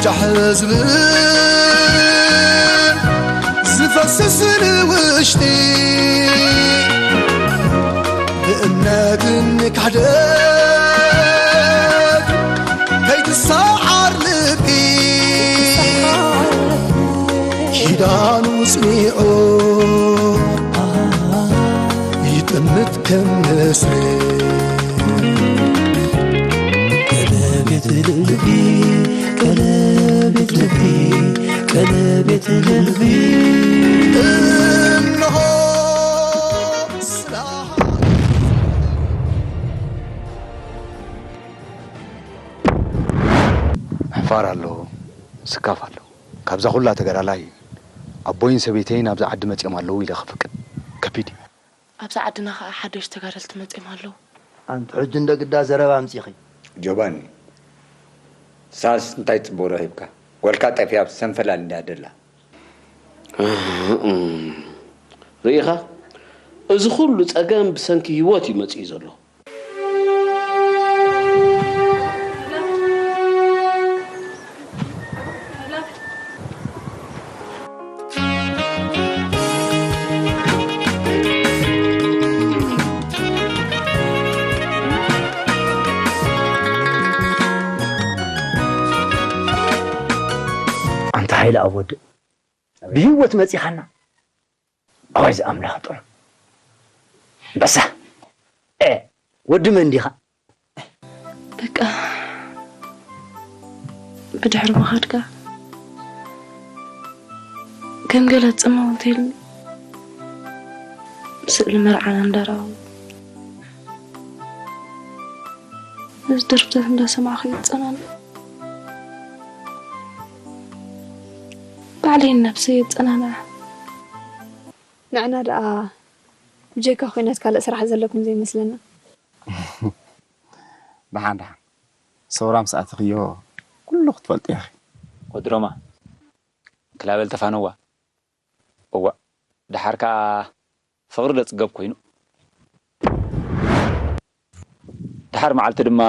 ዳሕ ዝብል ዝፈስስ ንውሽጢ ብእምነት ንካሕደግ ከይትሰዓር ልቢ ኪዳኑ ጽኒዑ ይጥምት ከም ንስሪ። ቀለቤት ልቢ፣ ቀለቤት ልቢ፣ ቀለቤት ልቢ። እነሆ ስለ ሕፋር ኣሎ፣ ስካፍ ኣሎ። ካብዛ ኩላ ተጋዳላይ ኣቦይን ሰበይተይን ኣብዚ ዓዲ መጺኦም ኣለዉ ኢለ ክፍቅድ ከቢድ እዩ። ኣብዛ ዓድና ኸኣ ሓደሽቲ ተጋደልቲ መጺኦም ኣለዉ። ኣንቲ ሕጂ እንደ ግዳ ዘረባ ኣምጺኺ። ጆባኒ፣ ሳስ እንታይ ጽቡቕ ረኺብካ? ጓልካ ጠፊኣ ኣብ ሰንፈላል እንድያ ደላ። ርኢኻ? እዚ ኩሉ ጸገም ብሰንኪ ህይወት እዩ መጺኡ ዘሎ። ኣንታ ሓይለ ኣብ ወድእ ብህይወት መጺኻና። ኣዋይ ዝኣምላኽ ጥዑም ኣንበሳ። ኤ፣ ወዲ መን ዲኻ? በቃ ብድሕሪ ምኻድካ ከም ገለ ጽምው እንተኢሉኒ ስእሊ መርዓና እንዳረኣኹ ነዚ ደርፍታት እንዳሰማዕኹ እየ ዝጸናናዕ። ባዕለይ ነብሰይ እየ ዝጸናንዓ። ንዕና ደኣ ብጀካ ኲናት ካልእ ስራሕ ዘለኩም ዘይመስለና። ደሓን ደሓን። ሰውራ ምስ ኣተኽዮ ኩሉ ክትፈልጢ ኢኺ። ወዲ ሮማ፣ ክላበል ተፋነዋ። እዋእ፣ ደሓር ከኣ ፍቕሪ ደጽገብ ኮይኑ። ደሓር መዓልቲ ድማ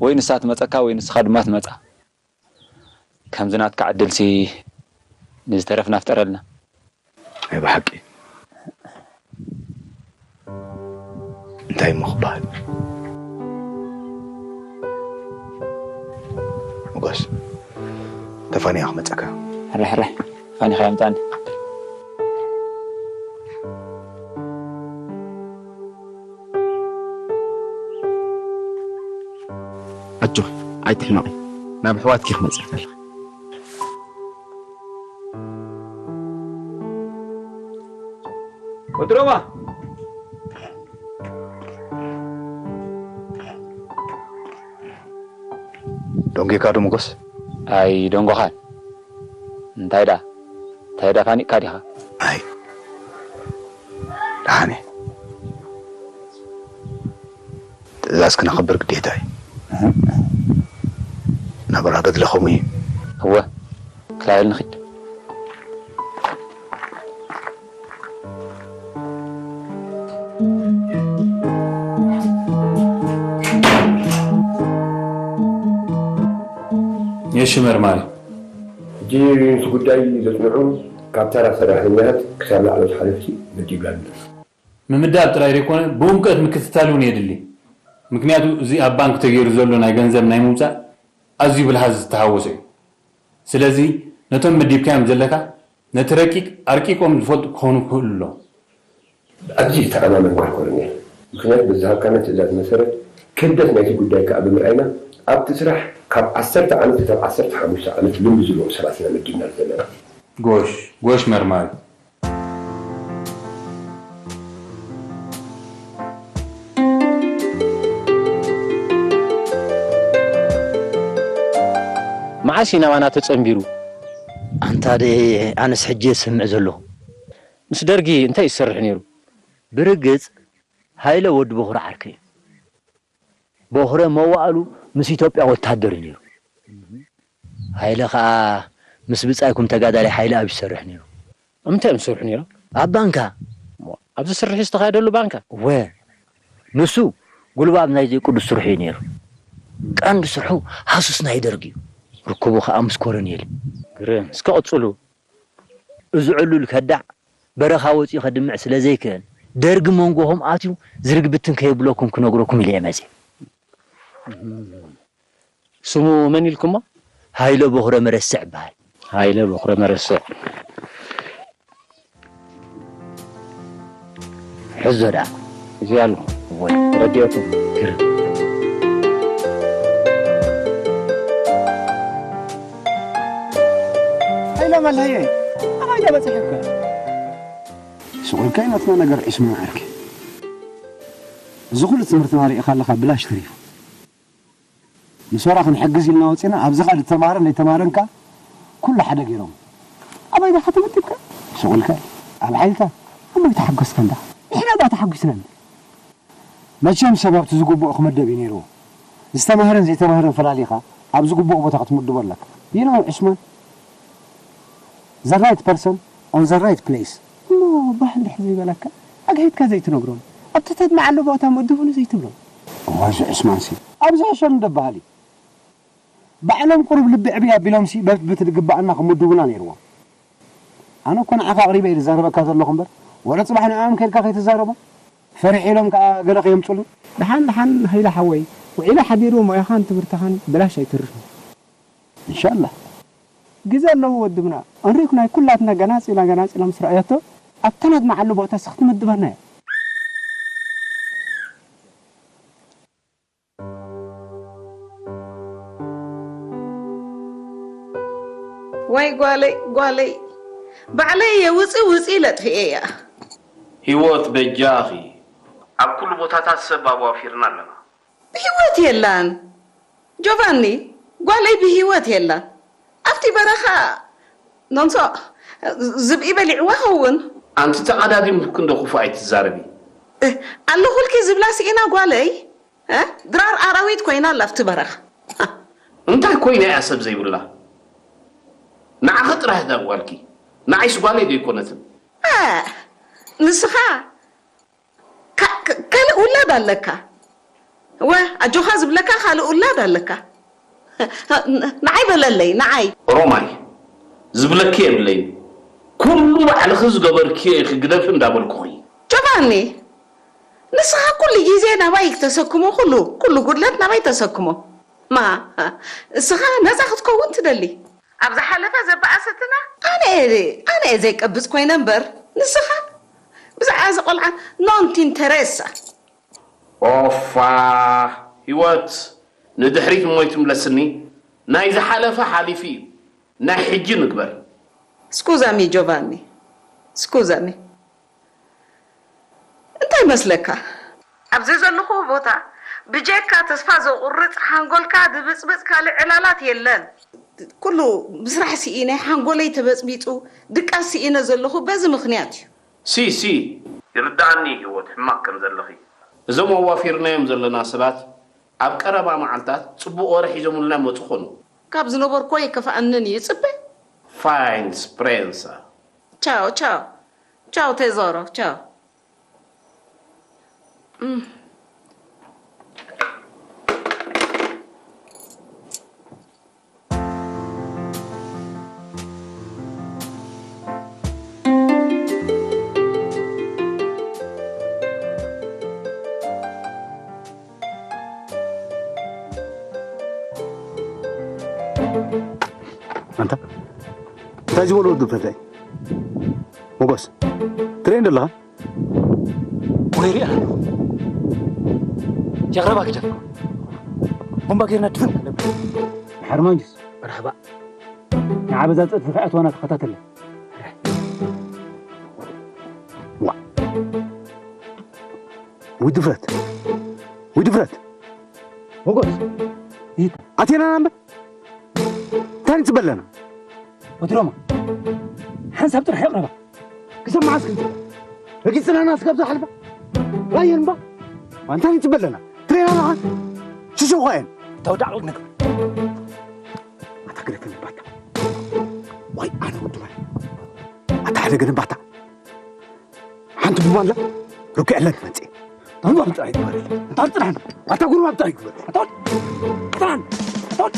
ወይ ንሳ ትመጸካ ወይ ንስኻ ድማ ትመጻ። ከምዚ ናትካ ዕድልሲ ንዝተረፍና ፍጠረልና። ናይ ብሓቂ እንታይ እሞ ክበሃል? ሞጎስ፣ ተፋንያ ክመጸካ። ሕረ፣ ሕረ፣ ተፋኒኻ የምጻኒ። ኣጆኺ፣ ኣይትሕመቒ። ናብ ኣሕዋትኪ ክመጽእ ከለኺ። ወዲ ሮማ! ደንጒኻ ዶ ሞጎስ? ኣይደንጎኻን። እንታይ ደኣ? እንታይ ደኣ ፋኒቕካ ዲኻ? ኣይ። ደሓን እየ። ትእዛዝ ክነኽብር ግዴታ እዩ። ናብራ ገድሊ ከምኡ እዩ። እወ፣ ክላበል ንኺድ። የሺ መርማሪ። ሕጂ ነቲ ጉዳይ ዘጽንዑ ካብ ተራ ሰራሕተኛታት ክሳብ ላዕለዎት ሓለፍቲ መዲብና ንነሱ። ምምዳብ ጥራይ ዘይኮነ፣ ብእምቀት ምክትታል እውን የድሊ። ምክንያቱ፣ እዚ ኣብ ባንክ ተገይሩ ዘሎ ናይ ገንዘብ ናይ ምውጻእ ኣዝዩ ብልሃ ዝተሃወሰ እዩ። ስለዚ፣ ነቶም መዲብካዮም ዘለካ፣ ነቲ ረቂቕ ኣርቂቖም ዝፈልጡ ክኾኑ ክኽእሉ ኣለዎም። ኣዝዩ ዝተኣማመን ጓል ኮሎኔል። ምክንያቱ፣ ብዝሃብካና ትእዛዝ መሰረት፣ ክብደት ናይቲ ጉዳይ ከኣ ብምርኣይና፣ ኣብቲ ስራሕ ካብ ዓሰርተ ዓመት ክሳብ ዓሰርተ ሓሙሽተ ዓመት ልምዲ ዝህልዎም ሰባት ኢና መዲብና ዘለና። ጎሽ፣ ጎሽ መርማሪ። መዓስ እዩ ናባና ተጸንቢሩ? ኣንታ ደኤ፣ ኣነስ ሕጂ እየ ዝሰምዕ ዘለኹ። ምስ ደርጊ እንታይ እዩ ዝሰርሕ ነይሩ? ብርግጽ፣ ሃይለ ወዲ በኹሪ ዓርከይ እዩ። በኹረ መዋእሉ ምስ ኢትዮጵያ ወታደር እዩ ነይሩ። ሃይለ ኸኣ ምስ ብጻይኩም ተጋዳላይ ሓይለ ኣብ ይሰርሕ ነይሩ። ኣብ ምንታይ እዮም ዝሰርሑ ነይሮም? ኣብ ባንካ። እሞ ኣብዚ ስርሒ ዝተኻየደሉ ባንካ? እወ። ንሱ ጉልባብ ናይ ዘይቅዱስ ስርሑ እዩ ነይሩ። ቀንዲ ስርሑ ሃሱስ ናይ ደርግ እዩ። ርክቡ ከኣ ምስ ኮረኔል። ግርም። እስከ ቅጽሉ። እዚ ዕሉል ከዳዕ በረኻ ወጺኡ ከድምዕ ስለ ዘይክእል፣ ደርጊ መንጎኹም ኣትዩ ዝርግብትን ከየብለኩም ክነግረኩም ኢለ እየ መጺእ። ስሙ መን ኢልኩሞ? ሃይለ በኹረ መረስዕ ይበሃል። ሃይለ በኹረ መረስዕ። ሕዞ ደኣ። እዚ ኣሎ። ወይ። ረድኤቱ። ግርም። ሃይለ መለየ። ኣባይ ዶ በጺሕካ? ስቕ ኢልካ እዩ ናትና ነገር ዒስማ ዓርኪ። እዚ ኩሉ ትምህርትና ርኢኻ ኣለኻ ብላሽ ተሪፉ። ንሶራ ክንሕግዝ ኢልና ወፂና፣ ኣብዚ ኸኣ ዝተማረን ዘይተማረን ከኣ ኩሉ ሓደ ገይሮም። ኣባይ ዳኻ ተመዲብካ? ስቕ ኢልካ ኣብ ሓይልካ እሞ ኣይተሓጎስካ እንዳ። ንሕና ዳ ተሓጒስና እንዳ። መቸም ሰብ ኣብቲ ዝግብኦ ክምደብ እዩ ነይርዎ። ዝተማህረን ዘይተማህረን ፈላሊኻ ኣብ ዝግብኦ ቦታ ክትምድቦ ኣለካ። You know, ዑስማን? The right person on the right place. እሞ ባህል ድሕር ዘይበለካ፣ ኣግሂድካ ዘይትነግሮም፣ ኣብቲ ተድምዓሉ ቦታ መድቡኒ ዘይትብሎም። እዋዚ ዑስማንሲ፣ ኣብዚ ሕሸሉ ደበሃል እዩ። ባዕሎም ቁሩብ ልቢ ዕብይ ኣቢሎምሲ በብቲ ዝግብኣና ክምድቡና ነይርዎም። ኣነ እኮ ንዓኻ ኣቕሪበ እየ ዝዛረበካ ዘለኹ እምበር፣ ወረ ጽባሕ ንዕኦም ከይድካ ከይትዛረቦም። ፈሪሕ ኢሎም ከኣ ገለ ከየምጹሉ። ደሓን ደሓን ሃይለ ሓወይ፣ ውዒሉ ሓዲሩ ሞያኻን ትምህርትኻን ብላሽ ኣይተርፍን። ኢንሻላህ። ግዜ ኣለዎ ወድብና። ኣንሪክ ናይ ኩላትና ገናጺላ ገናጺላ ምስ ረኣየቶ፣ ኣብታ ናድምዓሉ ቦታስ ክትምድበና እያ። ዋይ ጓለይ ጓለይ፣ ባዕለይ እየ ውፂ ውፂ ኢለ ኣጥፊኤያ። ህይወት በጃኺ። ኣብ ኩሉ ቦታታት ሰብ ኣዋፊርና ኣለና። ብህይወት የላን ጆቫኒ፣ ጓለይ ብህይወት የላን። ኣብቲ በረኻ ኖንሶ ዝብኢ በሊዕዋ ኸውን። ኣንቲ ተቓዳዲምኪ እንዶ ክፉእ ኣይትዛረቢ። እህ፣ ኣለኹልኪ ዝብላ ስኢና ጓለይ። እ? ድራር ኣራዊት ኮይና ኣላ ኣብቲ በረኻ። እንታይ ኮይና እያ ሰብ ዘይብላ? ንዓኺ ጥራሕ እታ ጓልኪ፣ ንዓይስ ጓለይ ዶ ኣይኮነትን? እ፣ ንስኻ ካ- ካ- ካልእ ውላድ ኣለካ። ወ ኣጆኻ ዝብለካ ካልእ ውላድ ኣለካ። ንዓይ በለለይ፣ ንዓይ። ሮማይ፣ ዝብለኪ የብለይን። ኩሉ ባዕልኺ ዝገበርክዮ ኢኺ ግደፊ እንዳበልኩኺ። ጆቫኒ፣ ንስኻ ኩሉ ግዜ ናባይ ተሰክሞ፣ ኩሉ ኩሉ ጉድለት ናባይ ተሰክሞ። ማ እስኻ ነጻ ክትከውን ትደሊ? ኣብ ዝሓለፈ ዘበኣሰትና ኣነ እየ ኣነ እየ ዘይቀብጽ ኮይነ እምበር ንስኻ ብዛዕባ እዚ ቆልዓ non ti interessa። ኦፋ ሂወት ንድሕሪት እሞ ይትምለስኒ ናይ ዝሓለፈ ሓሊፉ እዩ ናይ ሕጂ ንግበር። Scusami Giovanni, scusami. እንታይ መስለካ? ኣብዚ ዘለኹ ቦታ ብጀካ ተስፋ ዘቑርጽ ሓንጎልካ ድብጽብጽ ካልእ ዕላላት የለን። ኩሉ ብስራሕ ስኢነ ሓንጎለይ ተበጽቢጹ ድቃስ ስኢነ ዘለኹ በዚ ምኽንያት እዩ። ሲ ሲ ይርድኣኒ ህይወት ሕማቕ ከም ዘለኺ። እዞም ኣዋፊርናዮም ዘለና ሰባት ኣብ ቀረባ መዓልታት ጽቡቕ ወረ ሒዞምልና ይመጹ ኾኑ። ካብ ዝነበርኩዎ ኣይከፍኣንን እዩ ይጽበ። Fine Sprenza። Ciao ciao. Ciao tesoro, ciao. ኣንታ እንታይ ዝበሎ ወዲ ፈታይ ሞጎስ ትሬን ደለኻ ወይ ሪኣ ጀቕረባ ክጀፍኩ ቦምባ ጌርና ድፍን ኣለብ ሓርማንጅስ መርሓባ ንዓበዛ ጸጥታ ኣትዋና ተኸታተለ ዋ ውድፍረት ውድፍረት ሞጎስ ኣቴና እምበር እንታይ ንፅበ ኣለና ወትሮማ ሓንሳብ ጥራሕ የቕረባ ክሳብ መዓስ ክንፅበ ረጊፅናና ስጋብ ዝሓልፋ ራየን እምባ እንታይ ንፅበ ኣለና ትሬና ኣለኻ ሽሸው ኳየን ተወዳዕ ነገር ኣታ ገለ ክንባታ ዋይ ኣነ ወድዋይ ኣታ ሓደ ገለ ባታ ሓንቲ ቡማ ኣላ ርኩዕ ኣላ ትመፅእ ጉልባብ ጥራይ ግበር ኣታ ጥራን ኣታ ጉልባብ ጥራይ ግበር ኣታ ጥራን ኣታ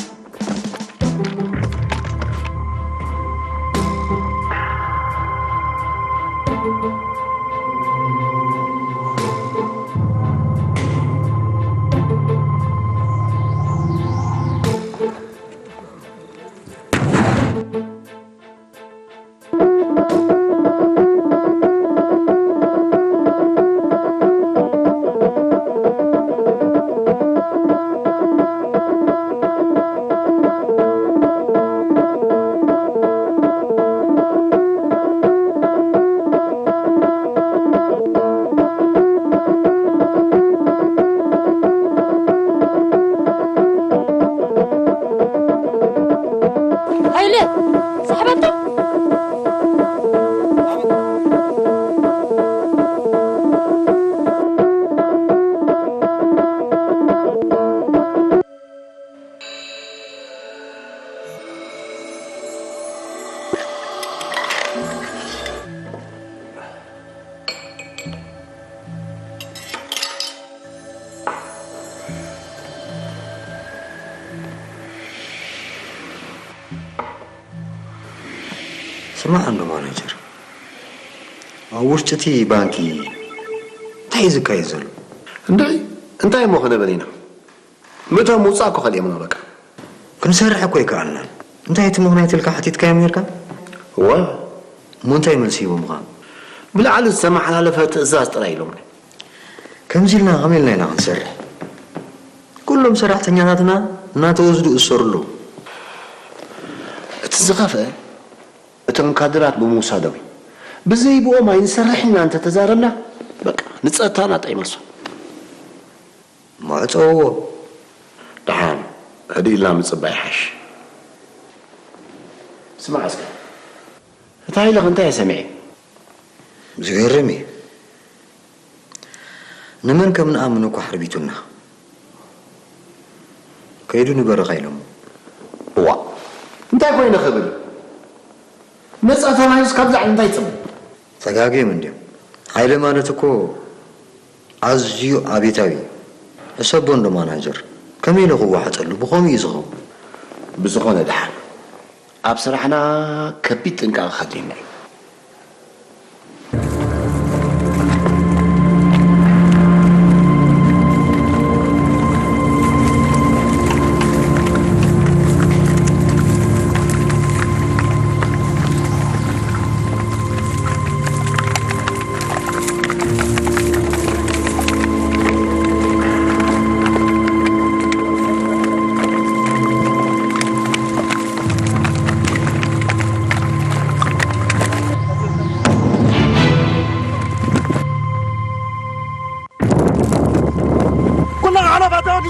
ስማዕ እንዶ ማናጀር፣ ኣብ ውሽጢ እቲ ባንኪ እንታይ እዩ ዝካየድ ዘሎ? እንድዒ እንታይ እሞ ክንብል ኢና? ምእታው ምውጻእ እኮ ከሊኦምና በቃ። ክንሰርሕ እኮ ኣይከኣልናን። እንታይ እቲ ምኽንያት ኢልካ ሓቲትካዮም ነይርካ? እወ። እሞ እንታይ መልሲ ሂቦምኻ? ብላዕሊ ዝተመሓላለፈ ትእዛዝ ጥራይ ኢሎምኒ። ከምዚ ኢልና ከመይ ኢልና ኢና ክንሰርሕ? ኩሎም ሰራሕተኛታትና እናተወስዱ እሰሩ ኣለዉ። እቲ ዝኸፍአ እቶም ካድራት ብምውሳዶም እዩ። ብዘይ ብኦም ኣይንሰርሕን ኢና እንተተዛረብና በቃ ንጸጥታና ጠይመሶ። ማዕጸውዎ። ደሓን ህድእ ኢልና ምጽባይ ይሓሽ። ስማዕ እስከ፣ እታ ኢለኽ እንታይ እየ ሰሚዐ? ዝገርም እዩ። ንመን ከም ንኣምን እኳ ሓርቢቱና። ከይዱ ንበረኻ ኢሎሞ። እዋ፣ እንታይ ኮይነ ክብል? ነጻ ተባሂሉስ ካብዚ ዓለም እንታይ ይጽበ? ተጋግዮም እንድዮም። ሓይለ ማለት እኮ ኣዝዩ ኣብዮታዊ እዩ። ሕሰቦ እንዶ ማናጀር፣ ከመይ ኢለ ክወሓጠሉ? ብኸምኡ እዩ ዝኸውን። ብዝኾነ ደሓን፣ ኣብ ስራሕና ከቢድ ጥንቃቐ ከድልየና እዩ። ኩና ዓለባ ታወዲ።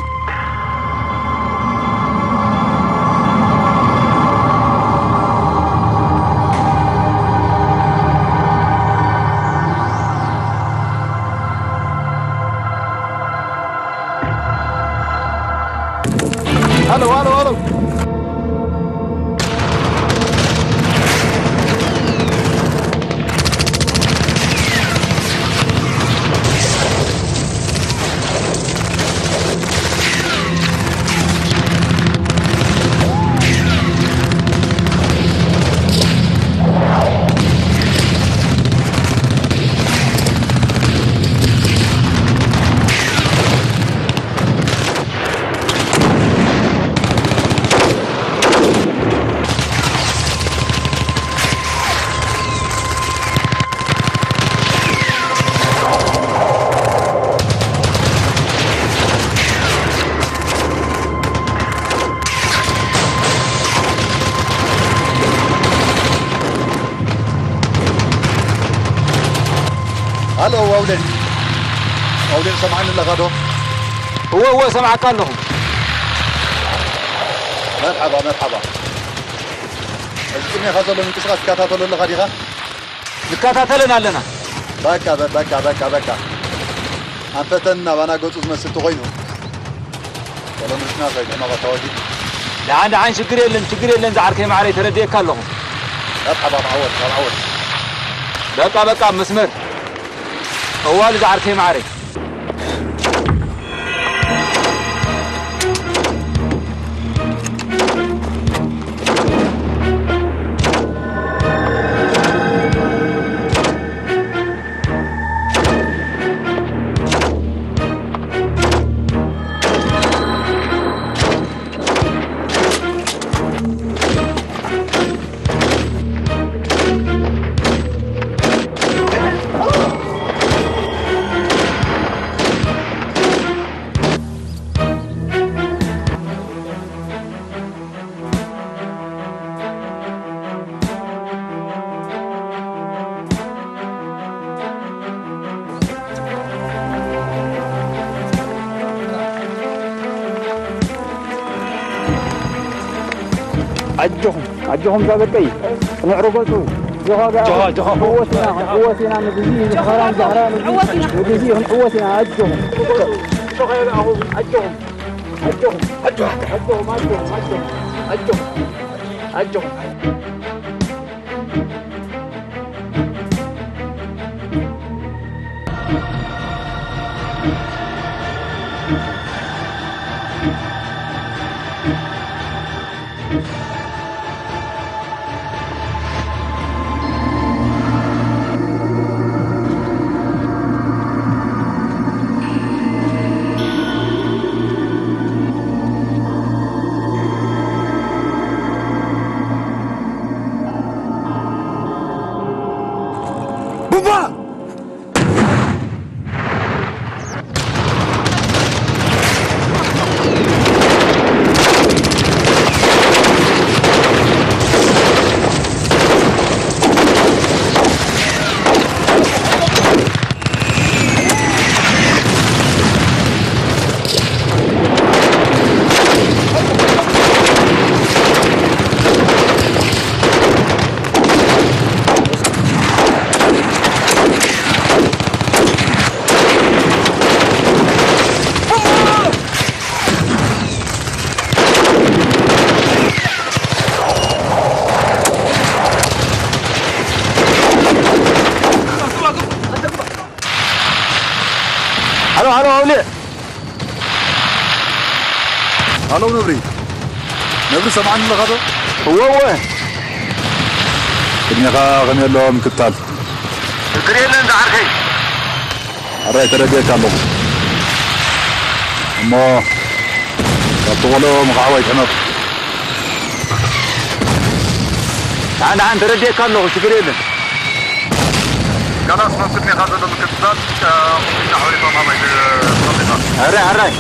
ሃሎ፣ ሃሎ፣ ሃሎ። ሃሎ፣ ዋውደን። ዋውደን፣ ሰምዓኒ ኣለኻ ዶ? እወ፣ እወ፣ ሰምዓካ ኣለኹ። መርሓባ፣ መርሓባ። እዚ ቅድሜኻ ዘሎ ምንቅስቓስ ትከታተሎ ኣለኻ ዲኻ? ንከታተለን ኣለና። በቃ፣ በ-፣ በቃ፣ በቃ፣ በቃ። ኣንፈተን ናባና ገጹ ዝመስል ተኾይኑ፣ ቶሎ ምስና ከይጥዕመቐ ተወጊድ። ደሓን፣ ደሓን፣ ሽግር የለን፣ ሽግር የለን፣ ዝዓርከይ ማዕረይ፣ ተረዲኤካ ኣለኹ። መርሓባ፣ መዓወት፣ መዓወት። በቃ፣ በቃ፣ መስመር። እዋል ዝዓርከይ ማዕረይ። ኣጆኹም፣ ኣጆኹም ዛበቀይ፣ ጽኑዕ ርገጹ። ጆኻ፣ ጆኻ፣ ጆኻ። ክንዕወት ኢና፣ ክንዕወት ኢና፣ ንግዜ፣ ንኸራን ዛህራን፣ ንግዜ፣ ንግዜ ክንዕወት ኢና፣ ኣጆኹም። ጆኻ፣ ጆኻ፣ ኣጆኹም። ኣጆኹም፣ ኣጆኹም፣ ኣጆኹም፣ ኣጆኹም፣ ኣጆኹም። ሃሎ ነብሪ፣ ነብሪ ሰምዓኒ ኣለኻ ዶ? እወ እወ። ቅድሜኻ ከመይ ኣሎ ምክትታል? ችግር የለን ዝዓርከይ። ኣራይ ተረዲኤካ ኣለኹ። እሞ ካብቲ ቆሎ ምኽዓው ኣይትሕመቕ። ደሓን ደሓን ተረዲኤካ ኣለኹ፣ ችግር የለን። ካላስ መብት ሜኻ ዘሎ ምክትታል፣ እ፣ ቁምና ሖሪቶም ኣባይ፣ እ፣ ተቐሚጣ። ኣራይ ኣራይ።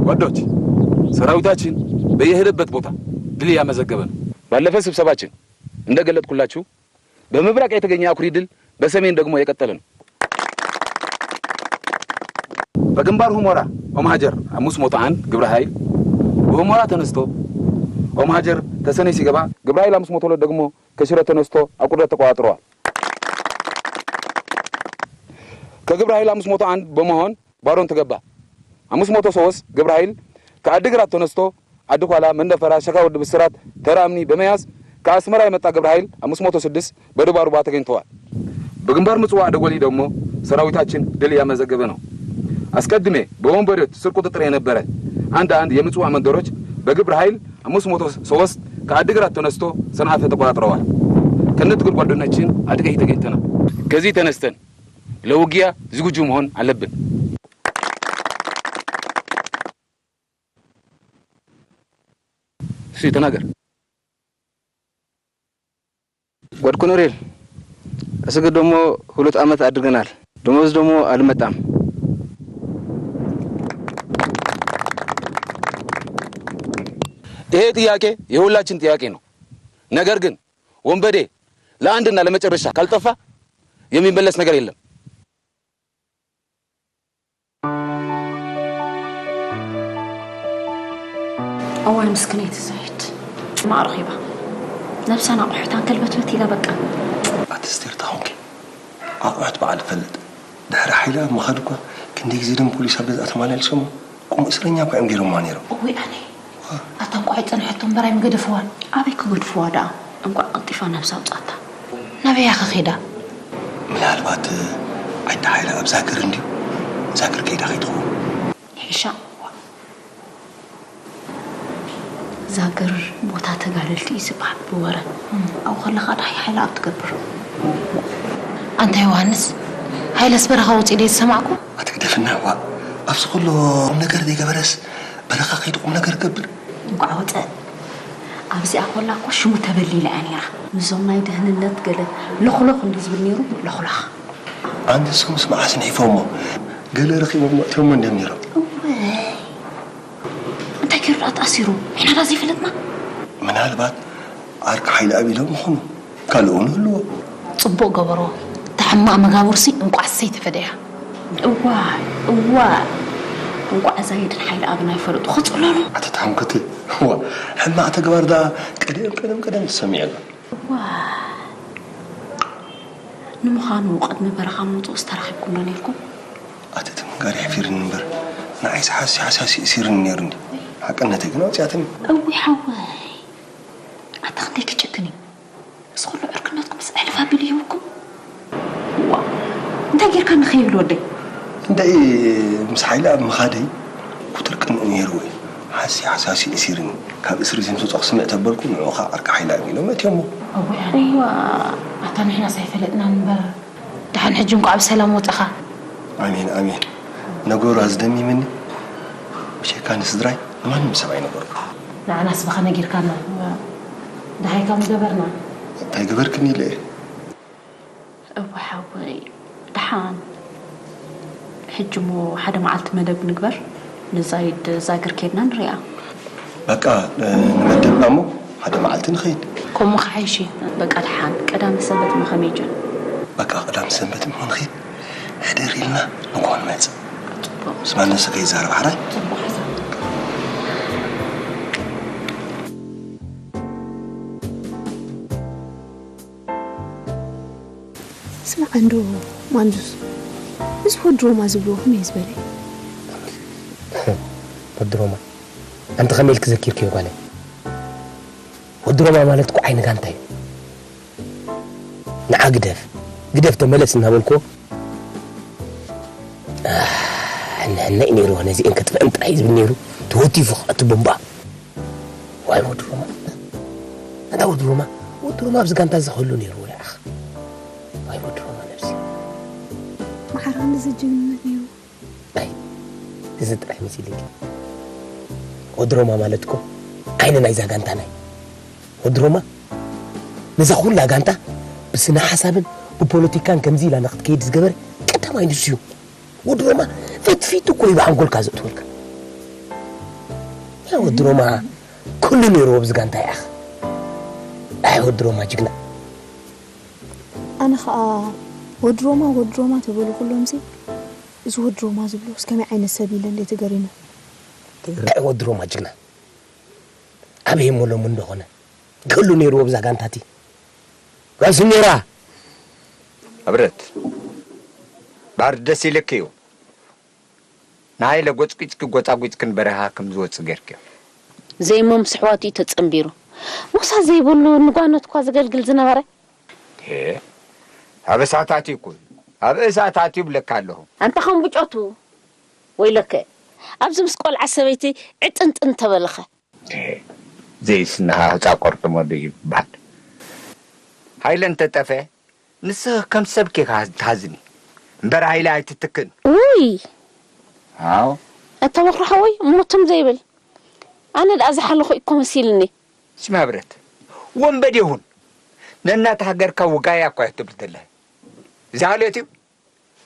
ጓዶች፣ ሰራዊታችን በየሄደበት ቦታ ድል እያመዘገበ ነው። ባለፈ ስብሰባችን እንደገለጥኩላችሁ በምብራቅ የተገኘ አኩሪ ድል በሰሜን ደግሞ የቀጠለ ነው። በግንባር ሁመራ ኦምሃጀር አምስት መቶ አንድ ግብረ ኃይል በሁመራ ተነስቶ ኦምሃጀር ተሰነይ ሲገባ፣ ግብረ ኃይል አምስት መቶ ሁለት ደግሞ ከሽረ ተነስቶ አቁርደት ተቆጣጥረዋል። ከግብረ ኃይል አምስት መቶ አንድ በመሆን ባሮን ተገባ። አምስት መቶ ሶስት ግብረ ኃይል ከአድግራት ተነስቶ አድኳላ፣ መንደፈራ፣ ሸካ ወዲ ብስራት፣ ተራምኒ በመያዝ ከአስመራ የመጣ ግብረ ኃይል አምስት መቶ ስድስት በዱባሩባ ተገኝተዋል። በግንባር ምጽዋ ደጎሊ ደግሞ ሰራዊታችን ድል እያመዘገበ ነው። አስቀድሜ በወንበዴዎች ስር ቁጥጥር የነበረ አንድ አንድ የምጽዋ መንደሮች በግብረ ኃይል አምስት መቶ ሶስት ከአድግራት ተነስቶ ሰንዓፈ ተቆጣጥረዋል። ከነ ትግል ጓደኞችን አድገሂ ተገኝተናል። ከዚህ ተነስተን ለውጊያ ዝግጁ መሆን አለብን። እሺ፣ ተናገር። ጓድ ኮሎኔል፣ እስግ ደግሞ ሁለት ዓመት አድርገናል። ደሞዝ ደግሞ አልመጣም። ይሄ ጥያቄ የሁላችን ጥያቄ ነው። ነገር ግን ወንበዴ ለአንድና ለመጨረሻ ካልጠፋ የሚመለስ ነገር የለም። እዋይ ምስክነይቲ ዘይድ። ማዕረኺባ ነብሳን ኣቑሑታን ከልበትበት ኢላ በቃ። ኣቲ ስቴር ታኹንኪ ኣቑሑት በዓል ፈልጥ። ድሕሪ ሓይሊ ኣብ ምኻድ እኳ ክንደይ ግዜ ደም ፖሊስ ኣብ ገዝኣ ተማላሊሶም። ቁም እስረኛ እኳ እዮም ገይሮምዋ ነይሮም። እውይ ኣነ። ኣታ እንቋዕ ጸንሐቶ እምበር ኣይምገደፍዋን። ኣበይ ክገድፍዋ ደኣ? እንቋዕ ቀልጢፋ ነብሳ ኣውጻታ። ናበይ እያ ከ ኸይዳ? ምናልባት ዓይዲ ሓይላ ኣብ ዛግር እንድዩ። ዛግር ከይዳ ከይትኸውን። ሒሻ። ዛግር ቦታ ተጋደልቲ እዩ ዝበሃል ብወረ። ኣብኡ ከለኻ ደሃይ ሓይላ ኣብ ትገብር። ኣንታ ዮሃንስ፣ ሃይለስ በረኻ ወፂኡ ደይ ዝሰማዕኩ? ኣትግደፍና እዋ፣ ኣብዚ ከሎ ቁም ነገር ዘይገበረስ በረኻ ከይዱ ቁም ነገር ገብር? እንቋዕ ወፀ። ኣብዚኣ ኮላ እኮ ሽሙ ተበሊላ እያ ነይራ። ምስዞም ናይ ደህንነት ገለ ሎኽሎኽ እንዲ ዝብል ነይሩ፣ ሎኽሎኽ። ኣንተ እሶምስ መዓስ ንሒፎሞ? ገለ ረኺቦም መእትዮሞ እንዲዮም ነይሮም። እወ። እንታይ ገይሩ ደኣ ተኣሲሩ? ንሕና ደኣ ዘይፈለጥና? ምናልባት ዓርኪ ሓይሊ ኣቢሎም ይኾኑ። ካልእ እውን ይህልዎ። ጽቡቕ ገበሮ። እታ ሕማቕ መጋብርሲ እንቋዕ ሰይተፈደያ። እዋ፣ እዋ። እንቋዕ ዛይድን ሓይሊ ኣብን ኣይፈለጡ። ክጽለሉ። ኣታ ተሓምክቲ። እዋ፣ ሕማቕ ተግባር ደኣ ቀደም፣ ቀደም፣ ቀደም ተሰሚዑ ኣሎ። እዋ። ንምዃኑ ቅድሚ በረኻ ምውጽኡስ ተራኺብኩም ዶ ነይርኩም? ኣቲ እቲ ምንጋር የሕፊርኒ እምበር፣ ንዓይስ ሓሲ ሓሳሲ እሲርኒ ነይሩ እንዲ። ሓቅነተይ ግን ኣውጽኣትኒ። እዊ ሓወይ፣ ኣታ ክንደይ ክጭክን እዩ። ምስ ኩሉ ዕርክነትኩም ምስ ዕልፍ ኣቢሉ ይህብኩም። ዋ፣ እንታይ ጌርካ ንኸይብል ወደይ? እንደይ ምስ ሓይሊ ኣብ ምኻደይ ኩትር ቅንእ ነይርዎ እዩ። ሓሲ ሓሳሲ እሲርኒ። ካብ እስሪ ዘምሰጾ ክስምዕ ተበልኩ፣ ንዕኡ ኸኣ ዓርኪ ሓይሊ ኣቢሎም ኣእትዮሞ። እዋ፣ ኣታ ንሕናስ ኣይፈለጥናን እምበር። ደሓን ሕጂ እንኳዕ ብሰላም ወጻኻ። ኣሜን፣ ኣሜን። ነገሩ ኣዝደሚምኒ። ብሸካ ንስድራይ ማንም ሰብ ኣይነገርኩ። ንዓናስ ብኻ ነጊርካና። ደሃይ ከም ዝገበርና። እንታይ ገበርክን ኢለ እየ። እወ ሓወይ፣ ደሓን። ሕጂ እሞ ሓደ መዓልቲ መደብ ንግበር፣ ንዛይድ ዛግር ኬድና ንሪኣ። በቃ ንመደብና እሞ ሓደ መዓልቲ ንኸይድ። ከምኡ ክሓይሽ እዩ። በቃ ደሓን፣ ቀዳመ ሰንበት እሞ ከመይ ጀን? በቃ ቀዳመ ሰንበት እሞ ንኸይድ። ሕደር ኢልና ንግሆ ንመጽእ። ጽቡቕ። ስማነ ስለ ይዛረብ ሓራይ። ጽቡቕ ሓሳብ። ስማዕ እንዶ ማንጁስ፣ እዚ ወዲ ሮማ ዝብልዎ ከመይ ዝበለ እዩ? ወዲ ሮማ ኣንቲ ከመይ ኢልክ ዘኪርክዮ ጓለይ? ወዲ ሮማ ማለት እኮ ዓይኒ ጋንታ እዩ። ንዓ ግደፍ ግደፍ ተመለስ እናበልክዎ ሕነ ሕነ እዩ ነይርዎ። ነዚአን ከጥፍአን ጥራይ እዩ ዝብል ነይሩ። ተወቲፉ ከኣ እቲ ቦምባ። ዋይ ወዲ ሮማ፣ ኣታ ወዲ ሮማ፣ ወዲ ሮማ ኣብዚ ጋንታ እዚ ክህሉ ነይርዎ ይኣኽ። ዋይ ወዲ ሮማ ነብሲ። መዓር ከምዚ ጅግንነት ነይሩ። ኣይ እዚ ጥራይ መሲልኪ። ወዲ ሮማ ማለት እኮ ዓይኒ ናይዛ ጋንታና እዩ። ወዲ ሮማ ነዛ ኩላ ጋንታ ብስነ ሓሳብን ብፖለቲካን ከምዚ ኢላ ንክትከይድ ዝገበረ ቀዳማይ ንሱ እዩ። ወዲ ሮማ ፈትፊቱ እኮ እዩ ብሓንጎልካ ዘእትወልካ። ያ ወዲ ሮማ ኩሉ ነይርዎ ኣብዚ ጋንታ ይኣኽ። ኣይ ወዲ ሮማ ጅግና። ኣነ ኸኣ ወዲ ሮማ ወዲ ሮማ ተበሉ ኩሎምሲ፣ እዚ ወዲ ሮማ ዝብልዎስ ከመይ ዓይነት ሰብ ኢለ እንዴ ተገሪመ። እንታይ ወዲ ሮማ ጅግና ኣበይ እሞ ሎሚ እንደኾነ ክህሉ ነይርዎ ብዛ ጋንታቲ ጋል ስሜራ። ኣብረት ባር ደስ ኢልክ እዩ። ንሃይለ ጎጽቂጽኪ ጎጻጉጽክን በረኻ ከም ዝወጽእ ጌርክዮ። ዘይሞም ስሕዋቱ እዩ ተጸንቢሩ። ሞሳ ዘይብሉ ንጓኖት እኳ ዘገልግል ዝነበረ። ሄ፣ ኣብ እሳታት ይኩን ኣብ እሳታት ይብለካ ኣለኹ። ኣንታ ከም ብጮቱ ወይለከ ኣብዚ ምስ ቆልዓ ሰበይቲ ዕጥንጥን ተበልኸ። ሄ፣ ዘይስናሃ ህፃ ቆርጥሞ ዶ ይበሃል። ሃይለ እንተጠፈ ንስኺ ከም ሰብ ኬካ ትሃዝኒ እምበር ሃይለ ኣይትትክን። ውይ ኣዎ ኣታ በኹሪ ሓወይ ሞትም ዘይብል ኣነ ደኣ ዝሓለኹ እኮ መሲልኒ። ስማ ብረት ወንበዴ ሁን ነናታ ሃገርካ ውጋያ እኳ እያ ትብል ዘለህ። እዚ ሃልዮት እዩ።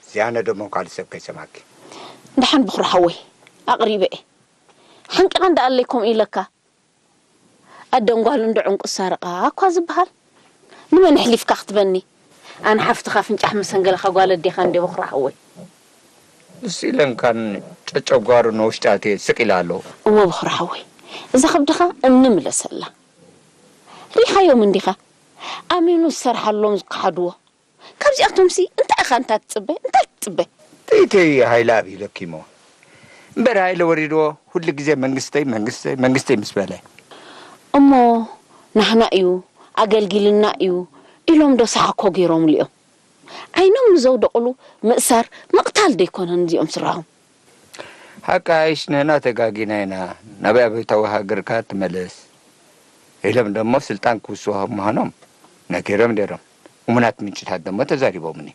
እዚኣነ ደሞ ካልእ ሰብ ከይሰማኪ። ደሓን በኹሪ ሓወይ ኣቕሪበ እየ። ሓንቂቓ እንዳኣለይ ከምኡ ኢለካ። ኣደን ጓልን ዶ ዕንቁ ዝሳረቓ እኳ ዝበሃል። ንመን ኣሕሊፍካ ክትበኒ? ኣነ ሓፍትኻ ፍንጫሕ መሰንገለኻ ጓል ኣዴኻ እንዴ በኹሪ ሓወይ። ንሱ ኢለንካን ጨጨጓሩ ንውሽጢ ኣትየ ስቕ ኢለ ኣለኹ። እወ በኹሪ ሓወይ እዛ ከብድኻ እምኒ ምለሰላ። ሪኢኻዮም እንዲኻ ኣሚኑ ዝሰርሓሎም ዝከሓድዎ። ካብዚኣቶምሲ እንታይ ኢኻ እንታ ትጽበ እንታይ ትጽበ። ተይተይ ሃይለ ኣቢለኪሞ እምበር ሃይለ ወሪድዎ። ሁሉ ግዜ መንግስተይ መንግስተይ መንግስተይ ምስ በለ። እሞ ናህና እዩ ኣገልጊልና እዩ ኢሎም ዶ ሰሓኮ ገይሮምሉ እዮም። ዓይኖም ንዘውደቑሉ ምእሳር ምቕታል ዶ ኣይኮነን እዚኦም ስርሖም። ሓቃይሽ ንሕና ተጋጊና ኢና። ናብ ኣብዮታዊ ሃገርካ ትመለስ ኢሎም ደሞ ስልጣን ክውስኹ ምዃኖም ነጊሮም ነይሮም። እሙናት ምንጭታት ደሞ ተዛሪቦምኒ።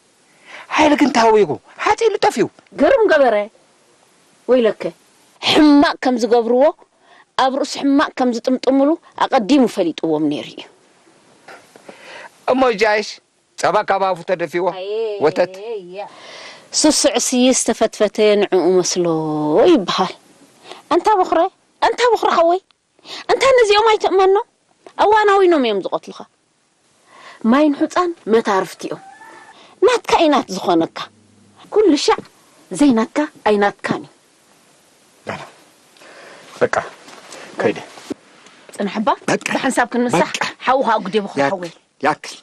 ሓይሊ ግን ተሃዊኹ ሓፂሉ ጠፊኡ። ግርም ገበረ ወይለከ። ሕማቕ ከም ዝገብርዎ ኣብ ርእሱ ሕማቕ ከም ዝጥምጥምሉ ኣቐዲሙ ፈሊጥዎም ነይሩ እዩ። እሞ ጃይሽ ጸባ ካብ ኣፉ ተደፊዎ ወተት ስስዕሲ ዝተፈትፈተ ንዕኡ መስሎ ይበሃል። ኣንታ በኹረ ኣንታ በኹሪ ሓወይ ኣንታ ነዚኦም ኣይትእመኖም። ኣዋናዊኖም እዮም ዝቐትሉኻ። ማይን ሑፃን መታርፍቲ እዮም። ናትካ እዩ ናት ዝኾነካ። ኩሉ ሻዕ ዘይናትካ ኣይናትካን እዩ። በቃ ከይደ ፅናሕባ ብሓንሳብ ክንምሳሕ ሓውኻ ኣጉዴ በኹሪ ሓወይ። ያክል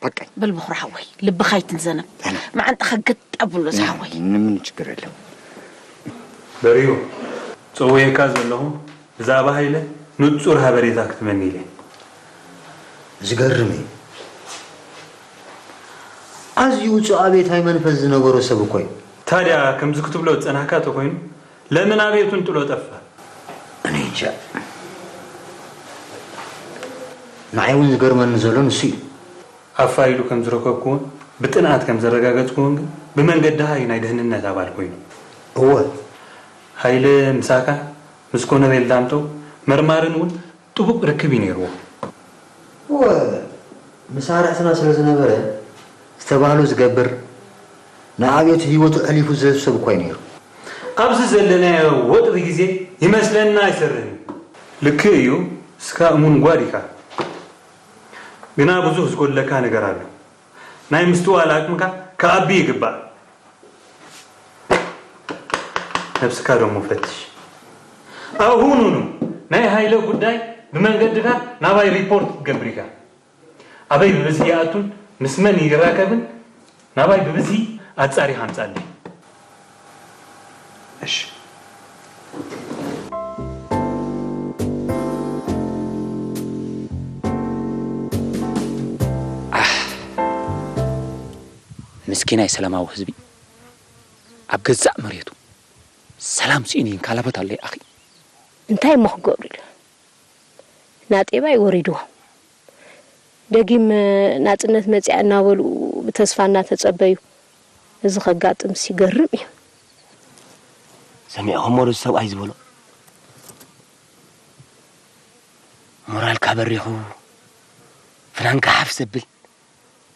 በቃ በል በኹሪ ሓወይ ልብኻ ኣይትንዘነብ። መዓንጣኻ ገጥ ኣብሎ ዝሓወይ። ምንም ችግር የለም። በሪሁ፣ ጸውየካ ዘለኹ ብዛዕባ ሃይለ ንጹር ሃበሬታ ክትበኒ ኢለ። ዝገርም እዩ። ኣዝዩ ውጹእ ኣቤታዊ መንፈስ ዝነበሮ ሰብ እኮ እዩ። ታዲያ ከምዚ ክትብሎ ዝጸናሕካ ተኾይኑ ለምን ኣቤቱን ጥሎ ጠፋ? እኔ እንጃ። ንዓይ እውን ዝገርመኒ ዘሎ ንሱ እዩ። ኣብ ፋይሉ ከም ዝረከብኩዎን ብጥንኣት ከም ዘረጋገጽኩዎን ግን ብመንገዲ ሃይ ናይ ደህንነት ኣባል ኮይኑ። እወ። ሃይለ ምሳካ ምስ ኮነሬል ዳምጠው መርማርን እውን ጥቡቕ ርክብ እዩ ነይርዎ። እወ፣ ምሳርሕትና ስለ ዝነበረ ዝተባህሎ ዝገብር፣ ንኣብዮት ህይወቱ ኣሕሊፉ ዝህብ ሰብ እኳ እዩ ነይሩ። ኣብዚ ዘለናዮ ወጥሪ ግዜ ይመስለና ኣይሰርሕን እዩ። ልክእ እዩ፣ እስካ እሙን ጓል ኢካ። ግና ብዙሕ ዝጎድለካ ነገር ኣሎ። ናይ ምስትውዓል ዓቅምካ ክዓቢ ይግባእ። ነብስካ ደሞ ፈትሽ። ኣሁኑኑ ናይ ሃይለ ጉዳይ ብመንገድካ ናባይ ሪፖርት ክትገብር ኢካ። ኣበይ ብብዝሒ ይኣቱን ምስ መን ይራከብን ናባይ ብብዝሒ ኣጻሪኻ ኣምጻለይ። እሺ። ኣሕ፣ ምስኪናይ ሰላማዊ ህዝቢ ኣብ ገዛእ መሬቱ ሰላም ስኢኑ ይንካላበት ኣሎ ይኣኺ። እንታይ እሞ ክገብሩ ኢለ ናጤባ እዩ ወሪድዎም። ደጊም ናጽነት መጺኣ እናበሉ ብተስፋ እናተጸበዩ እዚ ከጋጥምስ ይገርም እዩ። ሰሚዕኹሞ ዶ እዚ ሰብኣይ ዝበሎ? ሞራልካ በሪኹ ፍናንካ ሓፍ ዘብል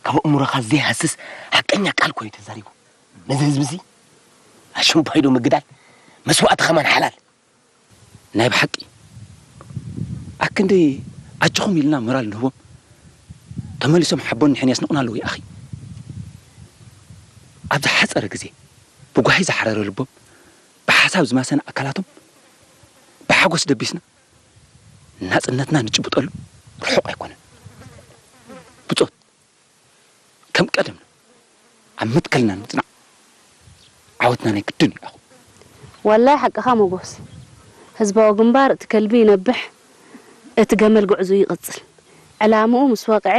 ካብ ኣእምሮኻ ዘይሃስስ ሓቀኛ ቃል እኮ እዩ ተዛሪቡ። ነዚ ህዝቢ እዚ ኣሽንኳይዶ ምግዳል መስዋእቲ ከማን ሓላል። ናይ ብሓቂ ኣክንዲ ኣጆኹም ኢልና ሞራል ንህቦም ተመሊሶም ሓቦን ንሕን የስንቑና ኣለዉ ይኣኺ። ኣብ ዝሓጸረ ግዜ ብጓሂ ዝሓረረ ልቦም ብሓሳብ ዝማሰነ ኣካላቶም ብሓጎስ ደቢስና ናጽነትና ንጭብጠሉ ርሑቕ ኣይኮነን። ብጾት ከም ቀደምና ኣብ መትከልና ንምጽናዕ ዓወትና ናይ ግድን እዩ ኣኹ። ዋላይ ሓቅኻ ሞጎስ፣ ህዝባዊ ግንባር እቲ ከልቢ ይነብሕ እቲ ገመል ጉዕዝኡ ይቕጽል። ዕላምኡ ምስ ወቕዐ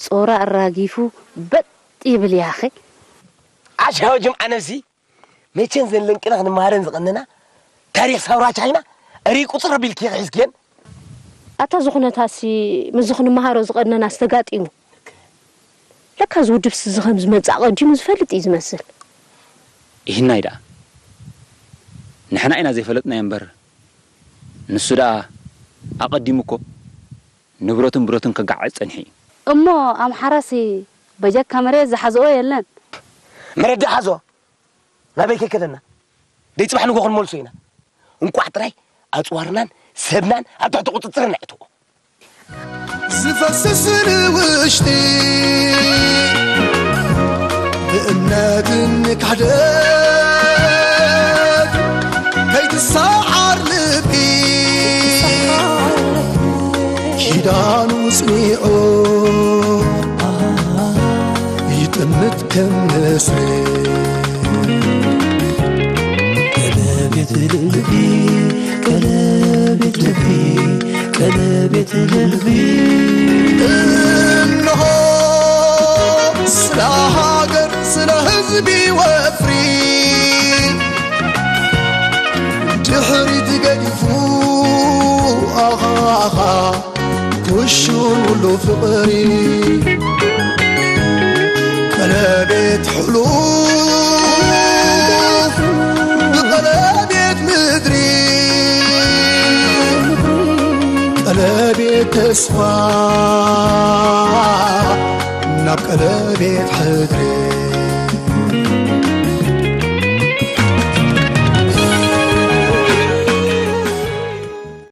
ጾራ ኣራጊፉ በጥ ይብል ያኺ። ዓሻ ጅምዓ ነብሲ መቸን ዘን ለንቅና ክንመሃረን ዝቐነና ታሪኽ ሳውራ ቻይና እሪ ቁፅር ኣቢልኪ ሒዝክየን። ኣታ ዝኹነታሲ ምስዚ ክንመሃሮ ዝቐነናስ ተጋጢሙ። ለካ እዚ ውድብሲ እዚ ከም ዝመጽእ ኣቐዲሙ ዝፈልጥ እዩ ዝመስል። ይህናይ ደኣ ንሕና ኢና ዘይፈለጥናዮ እምበር ንሱ ደኣ ኣቐዲሙ እኮ ንብረቱን ብረቱን ከጋዕዕ ጸኒሑ እዩ። እሞ ኣምሓራሲ በጀካ መሬት ዝሓዝኦ የለን። መሬት ደኣ ሓዞ ናበይ ከይከደና ደይ ጽባሕ ንጎ ክንመልሶ ኢና። እንቋዕ ጥራይ ኣጽዋርናን ሰብናን ኣብ ትሕቲ ቁጽጽር ነዕትዎ። ዝፈስስ ንውሽጢ ብእምነትን ክሕደት ከይትሰዓር ልቢ ኪዳኑ ጽኒዑ ይጥምት ከም ንስሪ። ቀለቤት ልቢ ቀለቤት ልቢ ቀለቤት ልቢ እንሆ ስለ ሃገር ስለ ህዝቢ ወፍሪ ድሕሪት ገዲፉ ኣኻኻ ኩሹን ውሉ ፍቕሪ ቀለቤት ሕሉፍ ብቐለቤት ምድሪ ቀለቤት ተስፋ ናብ ቀለቤት ሕድሪ